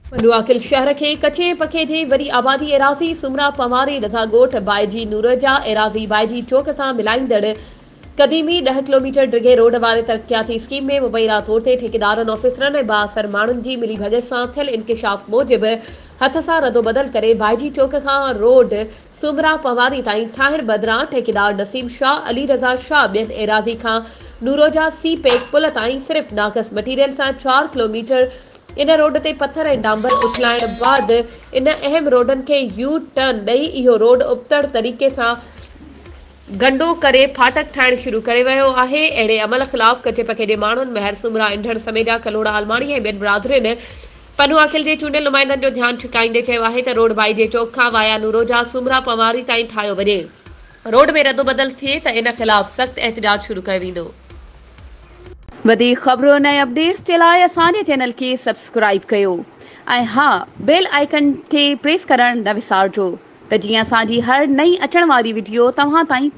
پنوعاقل شهر کي ڪچي ۽ پڪي جي وڏي آبادي ايراضي سومرا پنواري رضا ڳوٺ بائجي نورجا ايراضي بائجي چوڪ سان ملائيندڙ قديمي ڏهه ڪلوميٽر ڊگهي روڊ واري ترقياتي اسڪيم ۾ مبينا طور تي ٺيڪيدارن آفيسرن ۽ بااثر ماڻهن جي ملي ڀڳت سان ٿيل انڪشاف موجب هٿ سان ردوبدل ڪري بائجي چوڪ کان روڊ سومرا پنواري تائين ٺاهڻ بدران ٺيڪيدار نسيم شاهه، علي رضا شاهه ٻين ايراضي کان نوروجا سي پيڪ پل تائين صرف ناقص مٽيريل سان چار ڪلوميٽر ان روڊ تي پٿر ۽ ڊامبر اڇلائڻ بعد ان اهم روڊن کي يو ٽرن ڏئي اهو روڊ ابتڙ طريقي سان گنڊو ڪري ڦاٽڪ ٺاهڻ شروع ڪري ويو آهي. اهڙي عمل خلاف ڪچي پڪي جي ماڻهن مهر سومرا، انڍڻ سميجا، ڪلهوڙا عالماڻي ۽ ٻين برادرين پنوعاقل جي چونڊيل نمائندن جو ڌيان ڇڪائيندي چيو آهي ته روڊ بائي جي چوڪ کان وايا نوروجا سومرا پنواري تائين ٺاهيو وڃي، روڊ ۾ ردوبدل ٿئي ته ان خلاف سخت احتجاج شروع ڪيو ويندو. وڌيڪ خبرن ۽ اپڊيٽس جي لاء اسان جي چينل کي سبسڪرائيب ڪيو ۽ ها بيل آئيڪن کي پريس ڪرڻ نه وسارجو ته جيئن اسان جي هر نئين اچڻ واري وڊيو توهان تائين.